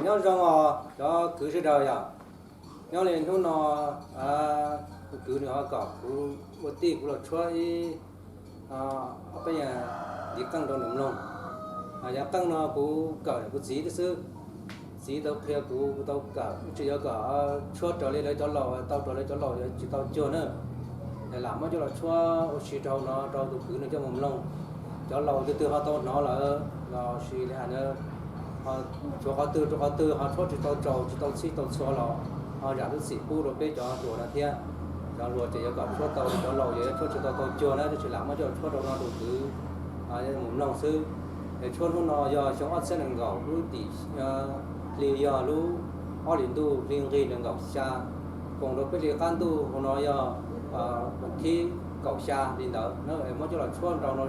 Nyob zoo os cov kwv sawv daws yom. Nyob li hnub no, tus kwv nws ho kom kuv ua tij kuv los tshuab ib, ob peb yam ntiv qeej rau nws mloog. Yam qeej no kuv kawm kuv txiv xwb. Txiv tau qhia kuv, kuv tau kawm, tsis yog kom tshuab raws li lawv cov laus, tau raws li cov laus yuav tsis tau cuag na. Lam muab coj los tshuab ua si rau no rau tus kwv nws coj mus mloog. Cov laus twg twg ho tau hnov lawm los sis li hais, tshuav qhov twg rau qhov twg ho tshuab tsis tau tsaus tsis tau txhij tau txhua los ho zam lub txim pub rau peb cov hluas no thiab. Cov hluas ces yuav kom tshuab tau, cov laus yuav tshuab tsis tau tau cuag na, tab sis lam muab coj los tshuab rau no tus kwv mus mloog xwb. Es tshuab hnub no yog xyoo ob txhiab nees nkaum lub tim, hli yog lub ob hlis ntuj hli nqig nees nkaum xya, koom rau peb hlis qab ntuj hauv no yog vas thib kaum xya li ntawd na. Muab coj los tshuab rau no,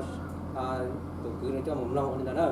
tus kwv nws coj mus mloog ua li ntawd na.